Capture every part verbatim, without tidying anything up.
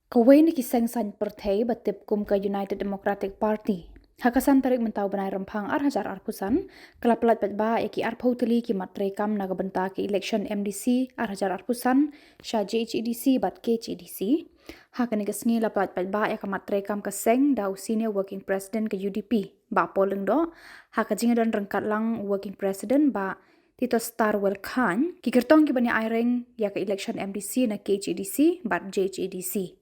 Kawei na ki seng saiñ pyrthei ba tip kum ka United Democratic Party, ha ka san tarik mynta u bnai Rymphang ar hajar arphew san, ka la pyllait paidbah ïa ki arphew tylli ki mat treikam na ka bynta ka election M D C ar hajar arphew san sha J H A D C bad K H A D C. Ha kane ka sngi la pyllait paidbah ïa ka mat treikam ka seng da u Senior Working President ka U D P, Bah Paul Lyngdoh, ha ka jingdon ryngkat lang u Working President Bah Titostarwell Chyne, ki kyrtong ki ban ïa aireng ïa ka election M D C na K H A D C bad J H A D C.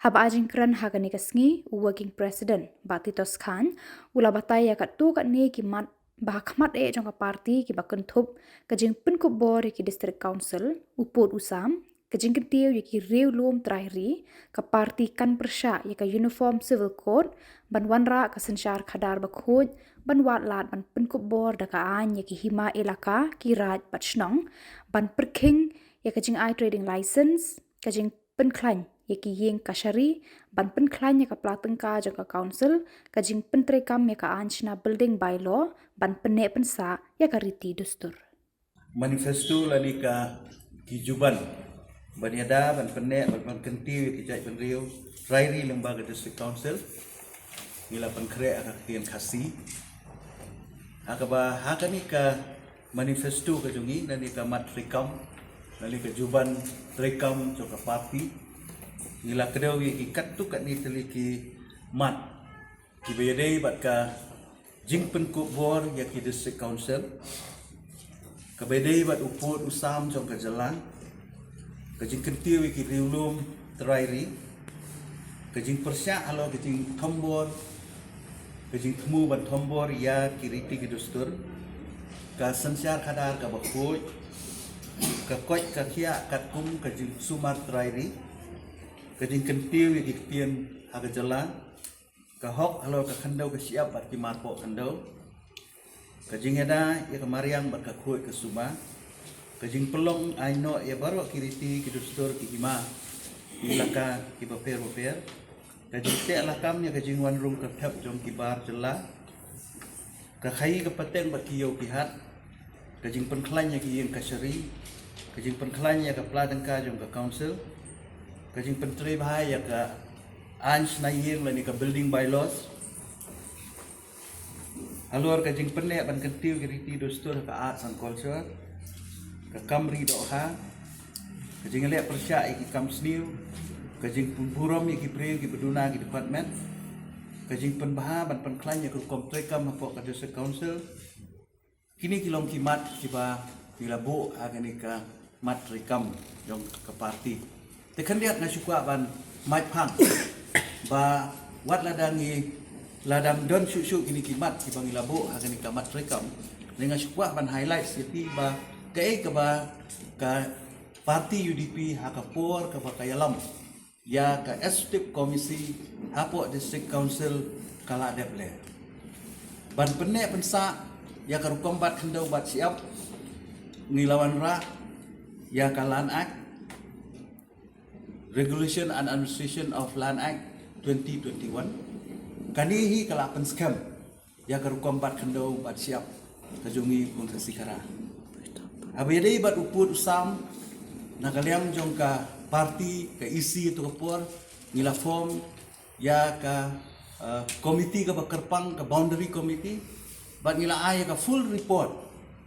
Haba ai jingkren ha kane ka sngi, u Working President Bah Titos Chyne u la batai ïa katto katne ki mat ba ha khmat eh jong ka party ki ba kynthup ka jingpynkup bor ïa ki District Council, u pud u sam, ka jingkyntiew ïa ki riewlum trai ri, ka party kan pyrshah ïa ka Uniform Civil Code, ban wanrah ka synshar khadar ba khuid, ban wad lad ban pynkup bor da ka aiñ ïa ki hima elaka, ki raid bad shnong, ban pyrkhing ïa ka jingai trading license, ka jingpynkhlaiñ ïa ki ïing kashari, ban pynkhlaiñ ïa ka pla tyngka jong ka council, ka jingpyntreikam ïa ka aiñ shna building bylaw, ban pynneh pynsah ïa ka riti dustur. Manifesto lane ka ki juban ban ïada, ban pynneh, ban, ban kyntiew ïa ki jaitbynriew trai ri lyngba ka District Council, ngi la pynkhreh ha ka ktien Khasi. Ha kaba ha kane ka manifesto ka jong ngi, lane ka mat treikam, lane ka juban treikam jong ka party, ngi la kdew ïa ki katto katne tylli ki mat kiba ïadei bad ka jingpynkup bor ïa ki District Council, kaba ïadei bad u pud u sam jong ka jylla, ka jingkyntiew ïa ki riewlum trai ri, ka jingpyrshah halor ka jingthombor, ka jingthmu ban thombor ïa ki riti ki dustur, ka synshar khadar kaba khuid, ka koit ka khiah katkum ka jingsumar trai ri, ka jingkyntiew ïa ki ktien ha ka jylla, ka hok halor ka khyndew ka shyiap bad ki marpoh khyndew, ka jingïada ïa ka mariang bad ka khuid ka sumar, ka jingpynlong aiñ noh ïa baroh ki riti ki dustur, ki hima, ki elaka kiba pher bapher, ka jingteh lakam ïa ka jingwan rung ka thep jong ki bar jylla, ka khaïi ka pateng bad ki ïew ki hat, ka jingpynkhlaiñ ïa ki ïing kashari, ka jingpynkhlaiñ ïa ka pla tyngka jong ka council, ka jingpyntreibha ïa ka aiñ shna ïing lane ka building bylaws, halor ka jingpynneh ban kyntiew ki riti dustur ha ka arts and culture, ka kam ri dohkha, ka jingleh pyrshah ïa ki kam sniew, ka jingpynburom ïa ki briew kiba duna ki department, ka jingpynbha ban pynkhlaiñ ïa ka rukom treikam hapoh ka District Council. Kine ki long ki mat kiba ngi la buh ha kane ka mat treikam jong ka party. Te khyndiat nga shu kwah ban mait phang ba wat lada ngi, lada ym don shuh shuh kine ki mat kiba ngi la buh ha kane ka mat treikam, ne nga shu kwah ban highlight ïa phi ba kaei kaba ka party U D P ha ka por kaba ka ïalam ïa ka Executive Committee hapoh District Council ka la dep leh. Ban pynneh pynsah ïa ka rukom bat khyndew bat shyiap, ngi la wanrah ïa ka Land Act, Regulation and Administration of Land Act twenty twenty-one. Kane hi ka la pynskhem ïa ka rukom bat khyndew bat shyiap ka jong ngi kum ka Khasi Khara. Haba ïadei bad u pud u sam, na ka liang jong ka party, ka E C ha kato ka por, ngi la form ïa ka, uh, committee kaba kyrpang, ka boundary committee, bad ngi la ai ïa ka full report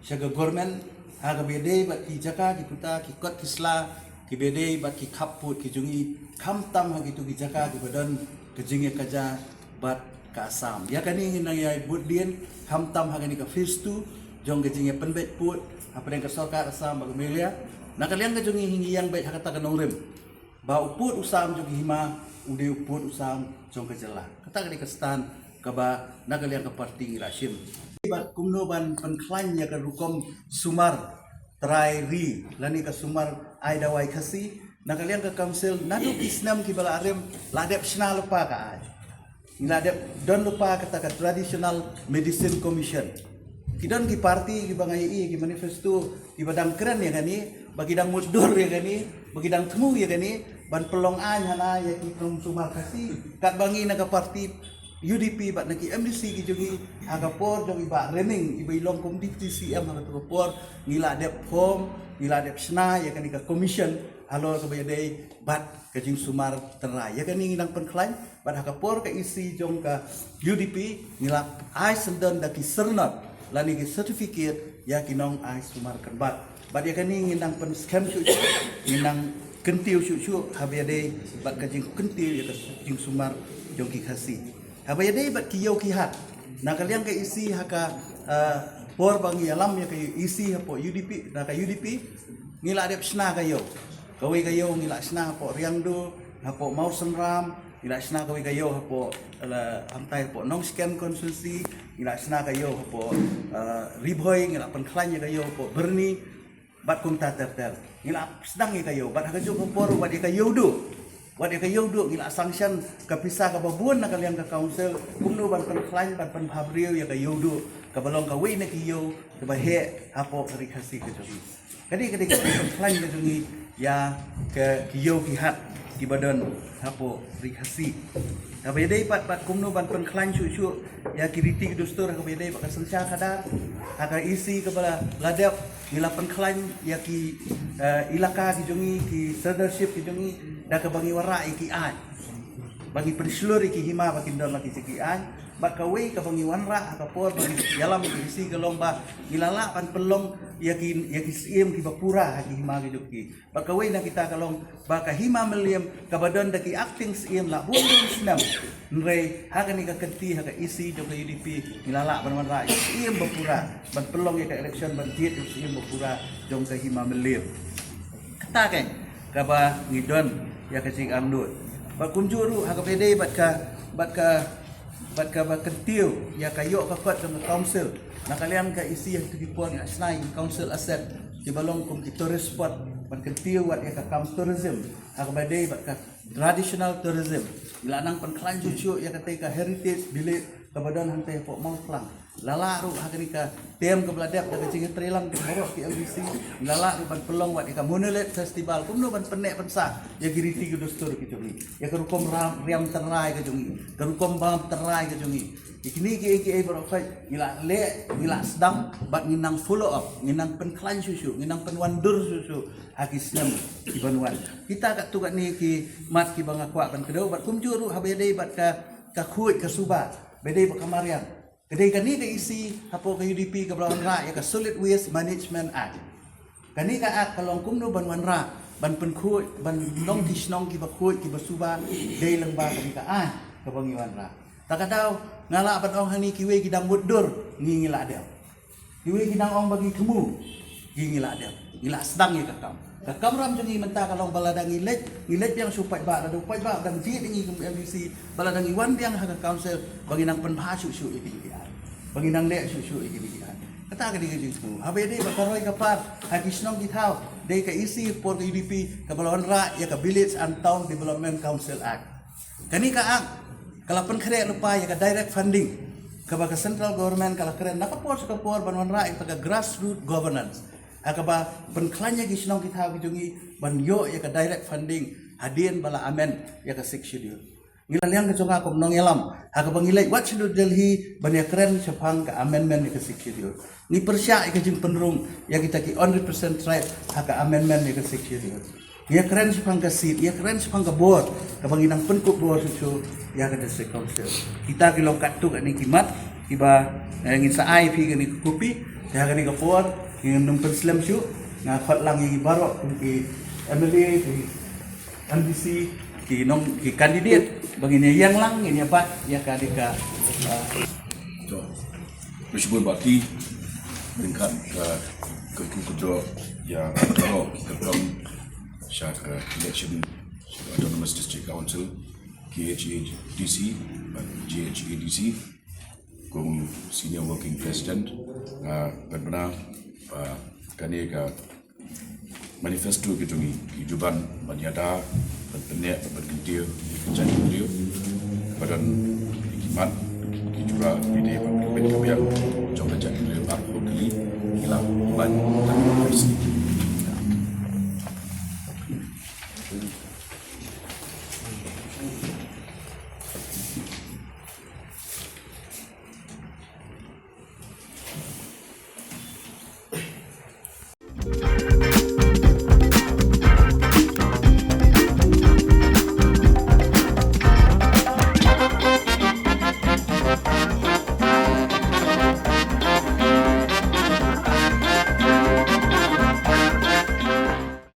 sha ka government ha kaba ïadei bad ki jaka ki puta, ki kot ki sla kiba ïadei bad ki khappud ki jong ngi, khamtam ha kito ki jaka kiba don ka jingïakajia bad ka Assam. Ïa kane ngi nang ïai bud dien, khamtam ha kane ka phase two jong ka jingïapynbeit pud hapdeng ka sorkar Assam bad ka Meghalaya. Na ka liang ka jong ngi hi ngi ïeng beit ha kata ka nongrim ba u pud u sam jong ka hima u dei u pud u sam jong ka jylla. Kata ka dei ka stand kaba na ka liang ka party ngi la shim. Ba kumno ban pynkhlaiñ ïa ka rukom sumar trai ri lane ka sumar ai dawai Khasi, na ka liang ka council naduh ki snem kiba la rim la dep shna lypa ka aiñ. Ngi la dep don lypa kata ka Traditional Medicine Commission. Ki don ki party kiba nga ïohi ki manifesto kiba dang kren ïa kane, ba ki dang mutdur ïa kane, ba ki dang thmu ïa kane ban pynlong aiñ hana ïa ki nong sumar Khasi. Katba ngi na ka party U D P bad na ki M D C ki jong ngi ha ka por jong i Bah Rynning iba i long kum Deputy C M ha kato ka por, ngi la dep form, ngi la dep shna ïa kane ka commission halor kaba ïadei bad ka jingsumar tynrai. Ïa kane ngi nang pynkhlaiñ bad ha ka por ka E C jong ka U D P ngi la ai syndon da ki syrnod lane ki certificate ïa ki nongai sumar kynbat. Bad ïa kane ngi nang pynskhem shuh shuh, ngi nang kyntiew shuh shuh haba ïadei bad ka jingkyntiew ïa ka jingsumar jong ki Khasi. Haba ïadei bad ki ïew ki hat, na ka liang ka E C ha ka, ah, por ba ngi ïalam ïa ka E C hapoh U D P, na ka U D P ngi la dep shna ka ïew. Kawei ka ïew ngi la shna hapoh Riangdo, hapoh Mawsynram, ngi la shna kawei ka ïew hapoh, la, hamtai hapoh Nongshken constituency, ngi la shna ka ïew hapoh, ah, Ri Bhoi, ngi la pynkhlaiñ ïa ka ïew hapoh Byrni, bad kumta ter ter. Ngi la sdang ïa ka ïew, bad ha kajuh ka por, bad ïa ka ïew duh. Bad ïa ka ïew duh, ngi la sanction ka pisa kaba bun na ka liang ka council, kumno ban pynkhlaiñ, ban pynbha briew ïa ka ïew duh, kaba long kawei na ki ïew kaba heh hapoh ka Ri Khasi ka jong ngi. Ka dei, ka dei ka jingpynkhlaiñ ka jong ngi ïa ka, ki ïew ki hat kiba don hapoh Ri Khasi. Haba ïadei bad, bad kumno ban pynkhlaiñ shuh shuh ïa ki riti ki dustur, haba ïadei bad ka synshar khadar, ha ka E C kaba la, la dep, ngi la pynkhlaiñ ïa ki, eh, ilaka ki jong ngi, ki sirdarship ki jong ngi, da kaba ngi wanrah ïa ki aiñ. Ba ngi pynshlur ïa ki hima ba kin don la ki jong ki aiñ. Bad kawei kaba ngi wanrah ha ka por ba ngi ïalam ïa ki E C ka long ba ngi la lah ban pynlong ïa ki, ïa ki syiem kiba pura ha ki hima ki jong ki. Bad kawei na kita ka long ba ka Hima Mylliem kaba don da ki acting syiem la bun bun snem. Hynrei ha kane ka kynti ha ka E C jong ka U D P ngi la lah ban wanrah ïa ki syiem ba pura, ban pynlong ïa ka election ban jied ïa ki syiem ba pura jong ka Hima Mylliem. Kata keiñ kaba ngi don ïa ka jingangnud. Bad kumjuh ruh ha kaba ïadei bad ka, bad ka, bad kaba kyntiew ïa ka ïoh ka kot jong ka council. Na ka liang ka E C ha kito ki por ngi la shna ïa ki council asset kiba long kum ki tourist spot, ban kyntiew wat ïa ka kam tourism ha kaba ïadei bad ka traditional tourism. Ngi la nang pynkhlaiñ shuh shuh ïa katei ka heritage village kaba don hangtei hapoh Mawphlang. La lah ruh ha kane ka term kaba la dep da ka jingïatreilang jong baroh ki M D C, la lah ruh ban pynlong wat ïa ka Monolith Festival, kumno ban pynneh pynsah ïa ki riti ki dustur ki jong ngi, ïa ka rukom ram, riam tynrai ka jong ngi, ka rukom bam tynrai ka jong ngi. Ïa kine kiei kiei baroh khoit ngi la leh, ngi la sdang, bad ngi nang follow up, ngi nang pynkhlaiñ shuh shuh, ngi nang pynwandur shuh shuh ha ki snem ki ban wan. Kita katto katne ki mat kiba nga kwah ban kdew, bad kumjuh ruh haba ïadei bad ka, ka khuid ka suba ba ïadei bad ka mariang. Ka dei kane ka E C hapoh ka U D P kaba la wanrah ïa ka Solid Waste Management Act. Kane ka Act ka long kumno ban wanrah, ban pynkhuid, ban long ki shnong kiba khuid kiba suba, dei lyngba kane ka Act kaba ngi wanrah. Ta ka daw nga lah ban ong hangne kiwei ki dang mutdur, ngi, ngi la dep. Kiwei ki dang ong ba ngi thmu, ngi, ngi la dep. Ngi la sdang ïa ka kam. Ka kamram jong ngi mynta ka long ba lada ngi leit, ngi leit biang sha u paidbah, lada u paidbah u dang jied ïa ngi kum M D C, ba lada ngi wan biang ha ka council, ba ngi nang pynbha shuh shuh ïa kine ki aiñ, ba ngi nang leh shuh shuh ïa kine ki aiñ. Kata ka dei ka jingthmu. Haba ïadei bad ka roi ka par ha ki shnong ki thaw, dei ka E C por ka U D P kaba la wanrah ïa ka Village and Town Development Council Act. Kane ka Act ka la pynkhreh lypa ïa ka direct funding kaba ka central government ka la kren na ka por sha ka por ban wanrah ïa ka grassroot governance, ha kaba pynkhlaiñ ïa ki shnong ki thaw ki jong ngi ban ïoh ïa ka direct funding hadien ba la amend ïa ka Sixth Schedule. Ngi la liang ka jong nga kum nongïalam ha kaba ngi leit wat sha New Delhi ban ïakren shaphang ka amendment ïa ka Sixth Schedule. Ngi pyrshah ïa ka jingpynrung ïa kita ki hundred percent tribe ha ka amendment ïa ka Sixth Schedule. Ngi ïakren shaphang ka seat, ngi ïakren shaphang ka bor kaba ngi nang pynkup bor shuh shuh ïa ka District Council. Kita ki long katto katne ki mat kiba, eh, ngin sa ai phi kane ka kopi. Te ha kane ka por ngin ym pynslem shuh, nga khot lang ïa ngi baroh kum ki M L A, ki M D C, ki nong, ki candidate ba ngin ïa ïeng lang, ngin ïa bat ïa ka dei ka, ah, To, khublei shibun Bah Ki, ryngkat ka, ka kyrkhu kyrdoh ïa baroh ki kyrpang sha ka election sha ka Autonomous District Council, K H A D C bad J H A D C. Kum Senior Working President, nga pynbna ba kane ka manifesto ki jong ngi ki ju ban ban ïada, ban pynneh, ban kyntiew ïa ka jaitbynriew. Ba don ki mat ki jura ki dei ban pynbeit pynbiang jong ka jaitbynriew arphew tylli ki lak ban tang ka Khasi.